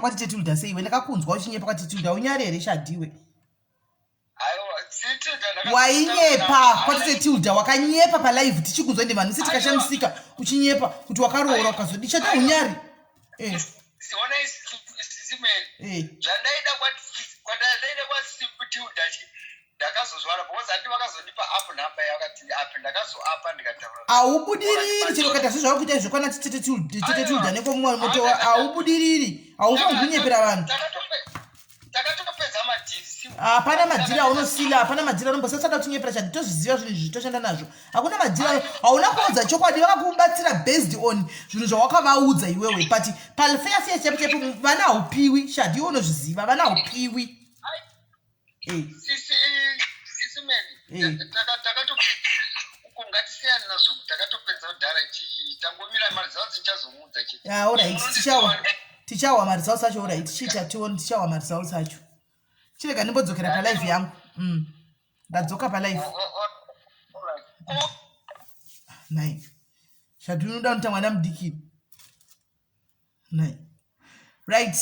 kwati tetilda sei iwe? Ndakakunzwa uchinyepa kwati tetilda, unyare here Shadiwe? Wainyepa kwatete Tilda, wakanyepa palive tichikunzwa, ende vanhu se tikashamisika uchinyepa kuti wakaroora ukazodi chata unyari. Eh. Eh. Zvandaida kwaTilda ndakazozvara because andi vakazondipa up number yakati up, ndakazoapa ndikataura. Haubudiriri chero ukaita zvezvauri kuita izvo kwana tete Tilda nekomumwe moto, haubudiriri, haufaniri kunyepera vanhu. Takatopedza madhiri. Hapana madhiri aunosila, hapana madhiri anombosasada kutinyepera chadi, tozviziva zvinhu izvi, toshanda nazvo. Hakuna madhiri, hauna kuudza chokwadi, vakakubatsira based on zvinhu zvawakavaudza iwewe, but pafeya feya chaipo chaipo vana haupiwi shadi, iwe unozviziva, vana haupiwi. Eh. Eh. Ah, alright, tichawa tichawa maresults acho. Alright, chiita tione, tichawa maresults acho. Chirega ndimbodzokera palive yangu. Ndadzoka palive. Nai shadi, unoda kuita mwana mudiki nai? Right.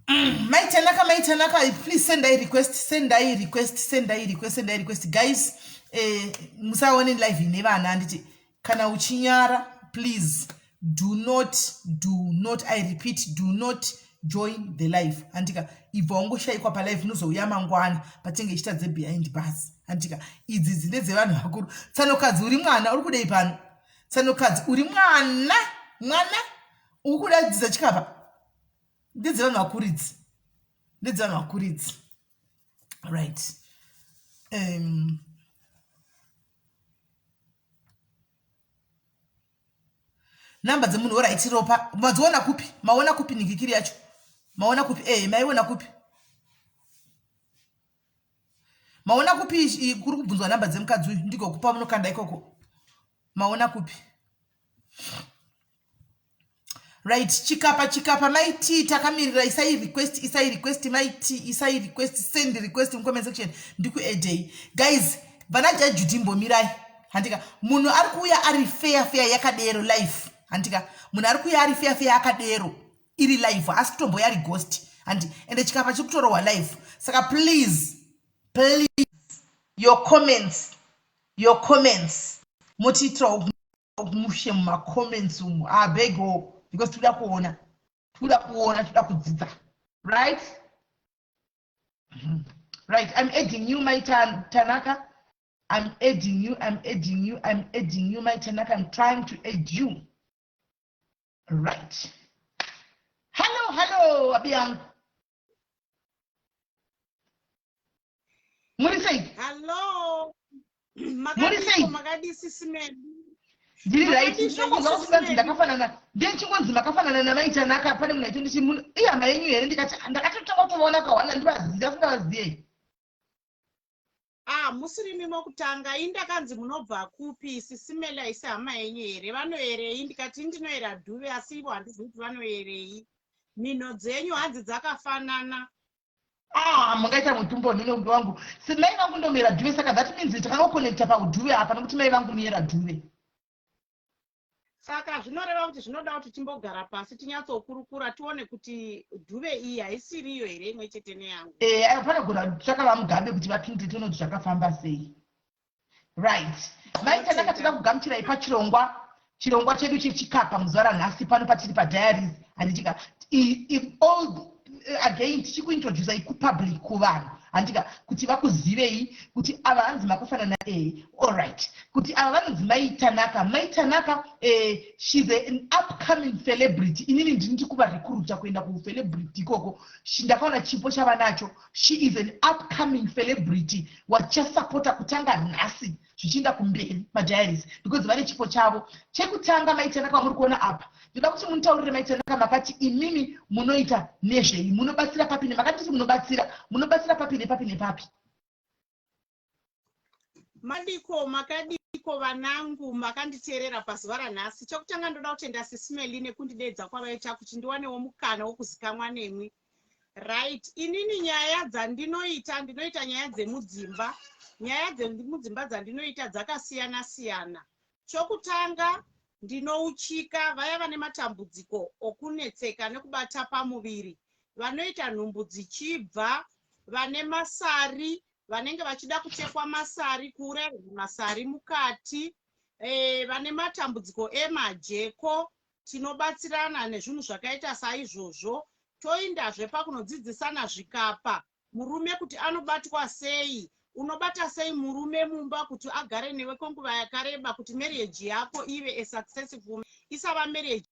Mai Tanaka, Mai Tanaka, please send a request, send a request, send a request, send a request. Guys, eh, musaone live ine vana, handiti? Kana uchinyara, please do not, do not, I repeat, do not join the live, handika? Ibva wangoshayikwa palive, unozouya mangwana patinge ichita dzebehind bars, handika? Idzi dzine dzevanhu vakuru. Tsanokadzi, uri mwana, uri kudei pano? Tsanokadzi, uri mwana, mwana uri kuda dzidza chikapa. Ndedzevanhu vakuru idzi, ndedzevanhu vakuru idzi. Right, namba dzemunhu. Alright, Ropa, madziona kupi? Maona kupi ningikiri yacho? Maona kupi? E, maiona kupi? Maona kupi? Kuri kubvunzwa namba dzemukadzi uyu, ndikokupa munokanda ikoko. Maona kupi? Right, chikapa, chikapa maiti takamirira. Isai request, isai request maiti, isai request, send request mucomment section, ndikuedei. Guys, vana Jajudi, mbomirai, handika? Munhu ari kuuya ari fair fair yakadero life, handika? Munhu ari kuuya ari fair fair akadero iri live, asi kutomboya ari ghost, handi? Ende chikapa chiri kutorohwa live, saka please, please, your comments, your comments motiitirawo mushe mumacomments umu, abego, because tinoda kuona, tinoda kuona, tinoda kudzidza, right? Right, I'm adding you, my Tanaka. I'm adding you, I'm adding you, I'm adding you, my Tanaka. I'm trying to add you. Right, hello, hello, abiyangu, muri sei? Hello. Muri sei? Makadii Sisi Meli? Ndiri right. Makadii? Ndinongonzwa kuti vanzi ndakafanana, ndechingonzi makafanana namaItanaka. Pane munhu aitonditi munhu ihama yenyu here? Ndikati ndakatotanga kutovaona kahwana, ndivaziva, singavaziyei. Ah, musirimi mokutanga. Ini ndakanzi munobva kupi Sisi Meli, haisi hama yenyu here, vanoyerei? Ndikati ndinoyera Dhuve, asi ivo handizivi kuti vanoyerei. Mhino dzenyu hanzi dzakafanana. Ah, mungaita mutumbo nino wangu, semai vangu ndomera Dhuve, saka that means takangokonekta paudhuve apa, nokuti mai vangu muyera Dhuve. Saka zvinoreva kuti zvinoda kuti timbogara pasi tinyatsokurukura, tione kuti Dhuve iyi haisiriyo here imwe chete neyangu. Eh, panogona kutsvaka vaMugabe kuti vapindure, tione kuti zvakafamba sei. Right, maiTanaka, toda kugamuchirai pachirongwa, chirongwa chedu chechikapa muzuva ranhasi pano patiri padiaries, handitika? All again tichikuintroducai kupublic, kuvanhu, handika, kuti vakuzivei kuti ava hanzi makafanana. E, alright, kuti ava vanonzi maiTanaka. MaiTanaka, she's an upcoming celebrity. Inini ndini ndiri kuvarecruita kuenda kucelebrity ikoko. Ndakaona chipo chava nacho. She is an upcoming celebrity watichasapota kutanga nhasi zvichienda kumberi madiaries, because vane chipo chavo. Chekutanga, maiTanaka vamuri kuona apa, ndoda kuti munitaurire, maiTanaka, makati imimi munoita nezvei? Munobatsira papi? Nemakatiti munobatsira, munobatsira papi nepapi nepapi? Madiko, makadiko vanangu makanditeerera pazuva ranhasi? Chekutanga ndoda kutenda Sisi Meli nekundidedza kwavaita kuti ndiwanewo mukana wokuzikamwa nemwi. Right, inini nyaya dzandinoita, ndinoita nyaya dzemudzimba. Nyaya dzemudzimba dzandinoita dzakasiyana siyana. Chokutanga Ndinouchika vaya vane matambudziko okunetseka nekubata pamuviri, vanoita nhumbu dzichibva, vane masari, vanenge vachida kuchekwa masari, kuurayirwa masari mukati, vane matambudziko emajeko. Tinobatsirana nezvinhu zvakaita saizvozvo. Toindazve pakunodzidzisana zvikapa murume kuti anobatwa sei, unobata sei murume mumba kuti agare newe kwenguva yakareba, kuti marriage yako ive a successful, isava marriage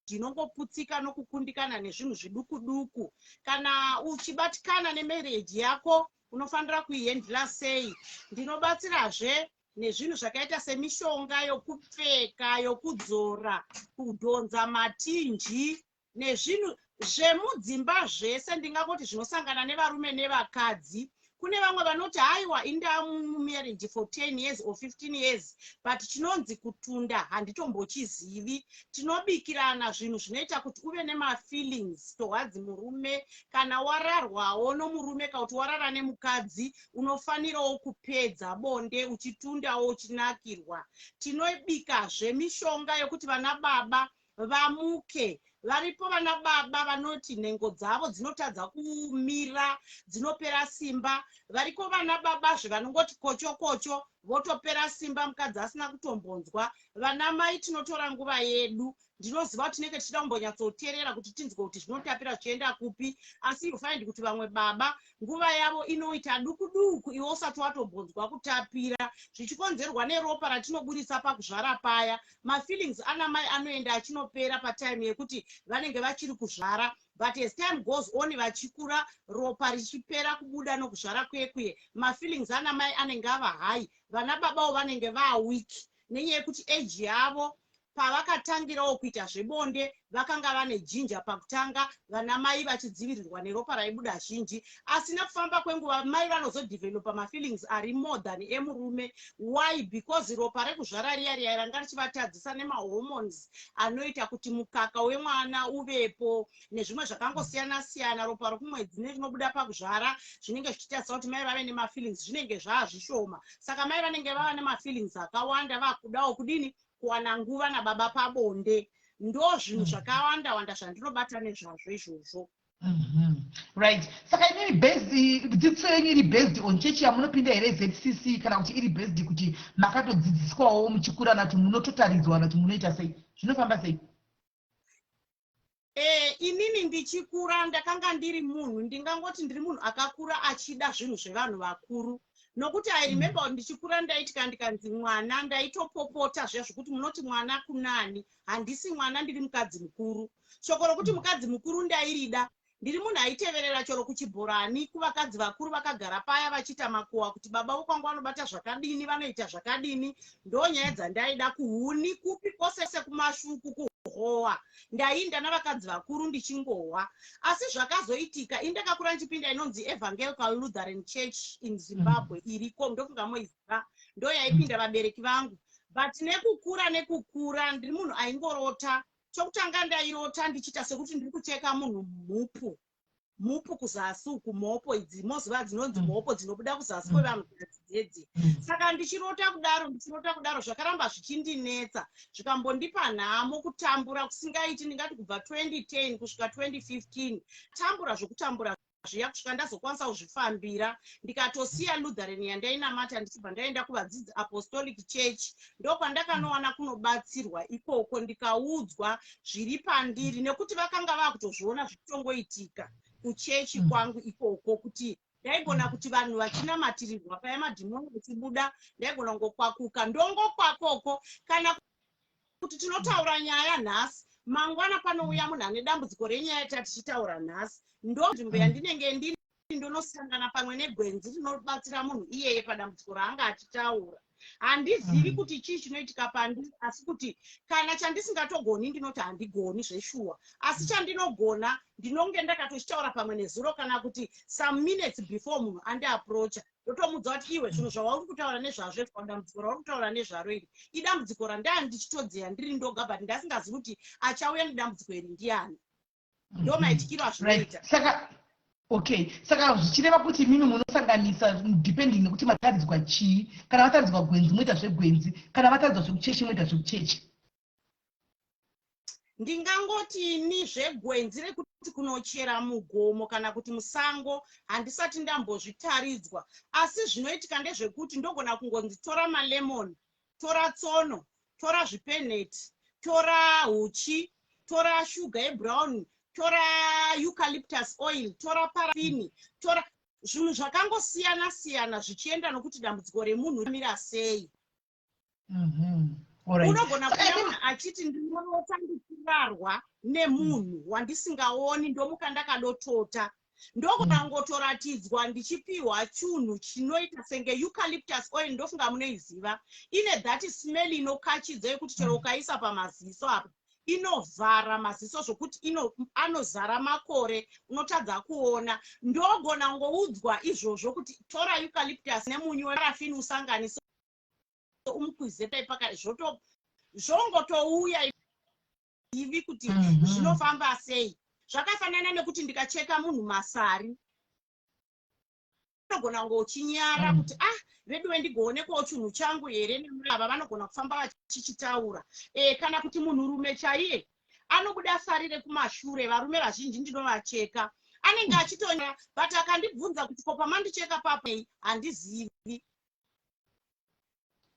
inongoputsika nokukundikana nezvinhu zviduku duku. Kana uchibatikana nemarriage yako, unofanira kuihandle sei? Ndinobatsirazve nezvinhu zvakaita semishonga yokupfeka, yokudzora, kudhonza matinji nezvinhu zvemudzimba zvese, ndingangoti zvinosangana nevarume nevakadzi. Kune vamwe vanoti, "Haiwa, indaa mumarriage for 10 years or 15 years, but chinonzi kutunda handitombochizivi." Tinobikirana zvinhu zvinoita kuti uve nemafeelings towards murume. Kana wararwawo nomurume, kana kuti warara nemukadzi, unofanirawo kupedza bonde uchitundawo, uchinakirwa. Tinobikazve mishonga yokuti vana baba vamuke. Varipo vana baba vanoti nhengo dzavo dzinotadza kumira, dzinopera simba. Variko vana babazve vanongoti kocho kocho, votopera simba mukadzi asina kutombonzwa. Vana mai tinotora nguva yedu. Ndinoziva kuti tinenge tichida kumbonyatsoteerera kuti tinzwe kuti zvinotapira zvichienda kupi, asi you find kuti vamwe baba nguva yavo inoita duku duku, iwe usati watombonzwa kutapira, zvichikonzerwa neropa ratinoburisa pakuzvara paya. Mafeelings ana mai anoenda achinopera patime yekuti vanenge vachiri kuzvara, but as time goes on, vachikura, ropa richipera kubuda nokuzvara kwekwe, mafeelings ana mai anenge ava high. Vana babawo vanenge vaweak nenyaya yekuti age yavo pavakatangirawo kuita zvebonde vakanga vane jinja pakutanga, vana mai vachidzivirirwa neropa raibuda zhinji. Asi nekufamba kwenguva mai vanozodhevhelopa mafeelings ari more than emurume. Why? Because ropa rekuzvara riya riya ranga richivatadzisa nemahormones anoita kuti mukaka wemwana uvepo nezvimwe zvakangosiyana siyana. Ropa rokumwedzi nerinobuda pakuzvara zvinenge zvichitarisa kuti mai vave nemafeelings, zvinenge zvaazvishoma. Saka mai vanenge vava nemafeelings akawanda, vakudawo kudini? Kuwana nguva nababa pabonde. Ndo zvinhu zvakawanda wanda zvandinobata nezvazvo izvozvo. Right, saka inini based, dzidziso yenyu iri based on chechi yamunopinda here, ZCC, kana kuti iri based kuti makatodzidziswawo muchikura, na kuti munototaridzwa, na kuti munoita sei, zvinofamba sei? Inini ndichikura ndakanga ndiri munhu, ndingangoti ndiri munhu akakura achida zvinhu zvevanhu vakuru, nokuti I remember kuti ndichikura ndaiti ndikanzi mwana ndaitopopota zviya zvokuti munoti mwana kunani? Handisi mwana, ndiri mukadzi mukuru. Shoko rokuti mukadzi mukuru ndairida. Ndiri munhu aiteverera choro kuchibhorani kuvakadzi vakuru vakagara paya vachiita makuhwa kuti baba vokwangu vanobata zvakadini, vanoita zvakadini. Ndo nyaya dzandaida. Kuhuni kupi kwose, sekumashuku, kuhowa, ndainda navakadzi vakuru ndichingohwa. Asi zvakazoitika, indakakura ndichipinda inonzi Evangelical Lutheran Church in Zimbabwe iriko, ndofunga moiziva, ndo yaipinda vabereki vangu. But nekukura nekukura, ndiri munhu aingorota. Chokutanga ndairota ndichiita sekuti ndiri kucheka munhu mhupu, mhupu kuzasi uku, mhopo idzi moziva dzinonzi mhopo dzinobuda kuzasi kwevanhukadzi dzedzi. Saka ndichirota kudaro, ndichirota kudaro, zvakaramba zvichindinetsa, zvikambondipa nhamo, kutambura kusingaiti. Ndingati kubva 2010 kusvika 2015 tambura zvokutambura zviya, kusvika ndazokwanisa kuzvifambira, ndikatosiya Lutheran yandainamata, ndichibva ndaenda kuVadzidzi Apostolic Church. Ndokwandakanowana kunobatsirwa ikoko, ndikaudzwa zviri pandiri, nekuti vakanga vaakutozviona zvichitongoitika kuchechi kwangu ikoko, kuti ndaigona kuti vanhu vachinamatirirwa paya, madhimoni achibuda, ndaigona kungokwakuka, ndongokwakoko. Kana kuti tinotaura nyaya nhasi, mangwana panouya munhu ane dambudziko renyaya yatatichitaura nhasi. Ndo nzvimbo yandinenge ndiri, ndonosangana pamwe negwenzi rinobatsira munhu iyeye padambudziko raanga achitaura. Handizivi kuti chii chinoitika pandiri, asi kuti kana chandisingatogoni ndinoti handigoni zveshuwa, asi chandinogona ndinonge ndakatochitaura pamwe nezuro, kana kuti some minutes before munhu andiapproacha, ndotomudza kuti, "Iwe, zvinhu zvauri kutaura nezvazvo, dambudziko rauri kutaura nezvaro iri idambudziko randaa ndichitodzeya ndiri ndoga, but ndasingazivi kuti achauya nedambudziko iri ndiani." Ndo maitikiro azvinoita. Saka okay, saka zvichireva kuti imimi munosanganisa depending nekuti mataridzwa chii. Kana vataridzwa gwenzi, moita zvegwenzi. Kana vataridzwa zvekuchechi, moita zvekuchechi. Ndingangoti ini zvegwenzi rekuti kunochera mugomo kana kuti musango handisati ndambozvitaridzwa asi zvinoitika ndezvekuti ndogona kungonzi tora malemon, tora tsono, tora zvipeneti, tora huchi, tora shuga yebrown, tora eucalyptus oil, tora parafini, tora zvinhu zvakangosiyana siyana zvichienda nokuti dambudziko remunhu ramira sei. Unogona kuona achiti ndinorota ndichirarwa nemunhu wandisingaoni ndomuka ndakadotota ndokunangotoratidzwa ndichipiwa chunhu chinoita senge eucalyptus oil ndofunga munoiziva ine that smell inokachidza yekuti chero ukaisa pamaziso apa inovhara maziso zvokuti ino anozara makore unotadza kuona ndogona ngoudzwa izvozvo kuti tora eucalyptus nemunyu weparafini usanganise umukwize dai paka zvoto zvongotouya ivi kuti zvinofamba sei zvakafanana nekuti ndikacheka munhu masari unogona kunge uchinyara kuti ah veduwe ndigoonekwawo chinhu changu here ava vanogona kufamba vachichitaura e, kana kuti munhurume chaiye anobuda sari rekumashure varume vazhinji ndinovacheka anenge achitonyara but akandibvunza kuti ko pamandicheka papei handizivi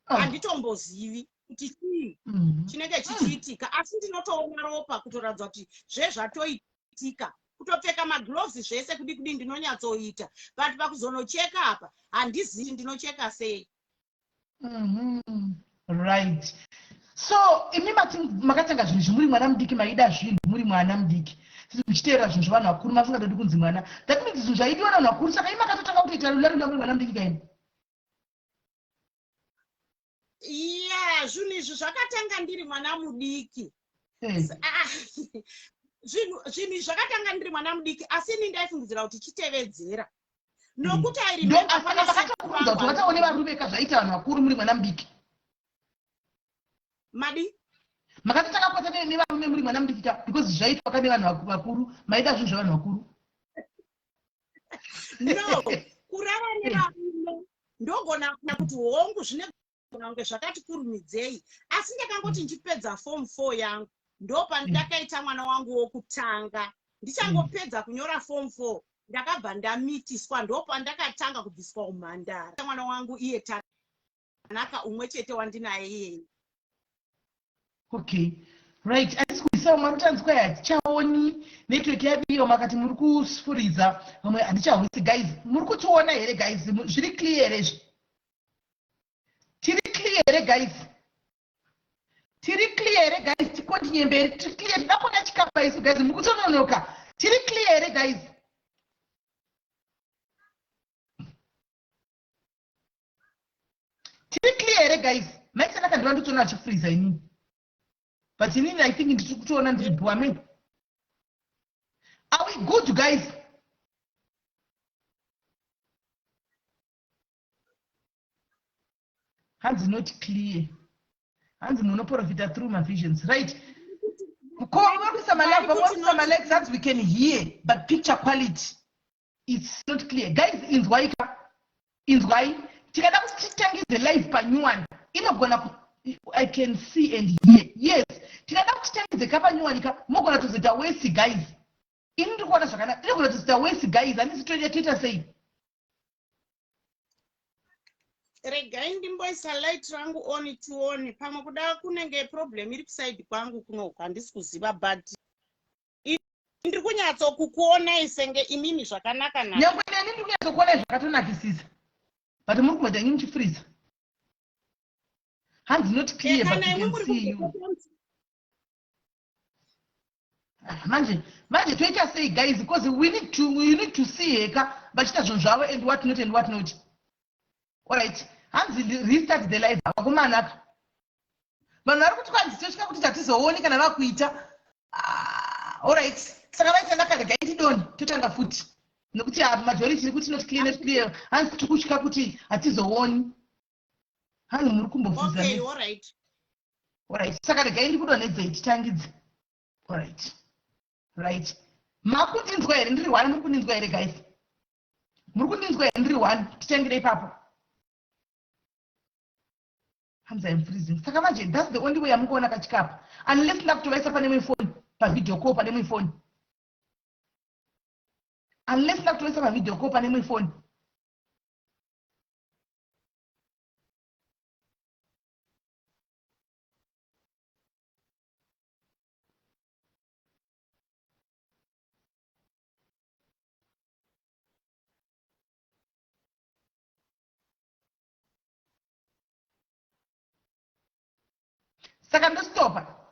ah. handitombozivi kuti chii chinenge chichiitika asi ndinotoona ropa kutoratidza kuti zvezvatoitika kutopfeka magloves zvese kudi kudi ndinonyatsoita but pakuzonocheka apa handizivi ndinocheka sei Right so imi mati makatanga zvinhu zvimuri mwana mudiki maida zvinhu muri mwana mudiki muchiteera zvinhu zvevanhu vakuru masingatodi kunzi mwana that means zvinhu zvaidiwa navanhu vakuru saka imi makatotanga kutoita lula lula muri mwana mudiki kaini ya zvinhu izvi zvakatanga ndiri mwana mudiki ah, zvinhu izvi zvakatanga ndiri mwana mudiki asi ini ndaifungidzira kuti chitevedzera nokuti I remember pane vakatokuudza kuti vataone varume ka zvaita vanhu vakuru muri mwana mudiki madi makatotanga kukwata nevarume muri mwana mudiki ka because zvaitwa ka nevanhu vakuru maida zvinhu zvevanhu vakuru no kurava nevarume ndogona kuti hongu zvine kunge zvakati kurumidzei asi ndakangoti ndichipedza form 4 yangu ndopandakaita mwana wangu wokutanga ndichangopedza kunyora form 4 ndakabva ndamitiswa ndopandakatanga kubviswa umhandara mwana wangu iye Tanaka umwe chete wandinaye iyeye okay right atisi kuisa vamwe vari kutanzwa hatichaoni network yabiwa makati muri kufuridza vamwe handichahwisi guys muri kutiona here guys zviri clear here izvi tiri clear here guys tiri clear here guys tikontinye mberi tiri clear tida kuona chikapa isu guys muri kutononoka tiri clear here guys tiri clear here guys maisanaka ndiva nditoona achifreeza inini but inini i think ndiri kutoona ndiri bwame are we good guys hanzi not clear hanzi munoprofita through mavisions right ko vari kuisa malove vamwe vari kuisa malikes hanzi we can hear but picture quality it's not clear guys inzwai ka inzwai tikada kuti titangidze live panyuwani inogona i can see and hear yes tikada kuti titangidze ka panyuwani ka mogona tozoita wesi guys ini ndiri kuona zvakanaka inogona tozoita wesi guys handisi toita toita sei regai ndimboisa light rangu on tione pamwe kuda kunenge problem iri kusaidi kwangu kunoku handisi kuziva but ndiri kunyatsokukuonai senge imimi zvakanaka na nyangwe neni ndiri kunyatsokuonai zvakatonakisisa but muri kumboita inyi muchifriza hanzi not clear but you can see you ah, manje manje toita sei guys because we need to, we need to see heka vachiita zvinhu zvavo and what not and what not alright hanzi restart the live vakomanaka vanhu vari kuti kwanzi tosvika kuti tatizooni kana vakuita ah, alright saka vaita ndakarega indidoni totanga futi nekuti ah, majority iri kuti not clear not clear hanzi tiri kutya kuti hatizooni hanzi muri kumbofuza okay, alright. Alright saka regai ndikudonhedzei titangidze alright right makundinzwa here ndiri one muri kundinzwa here guys muri kundinzwa here ndiri one titangire ipapo hanzi im freezing saka manje thats the only way yamukuona kachikapa unless ndakutovaisa pane imwe foni pavideo call pane imwe foni. Unless ndakutoisa pavideo call pane imwe foni. Saka ndostopa.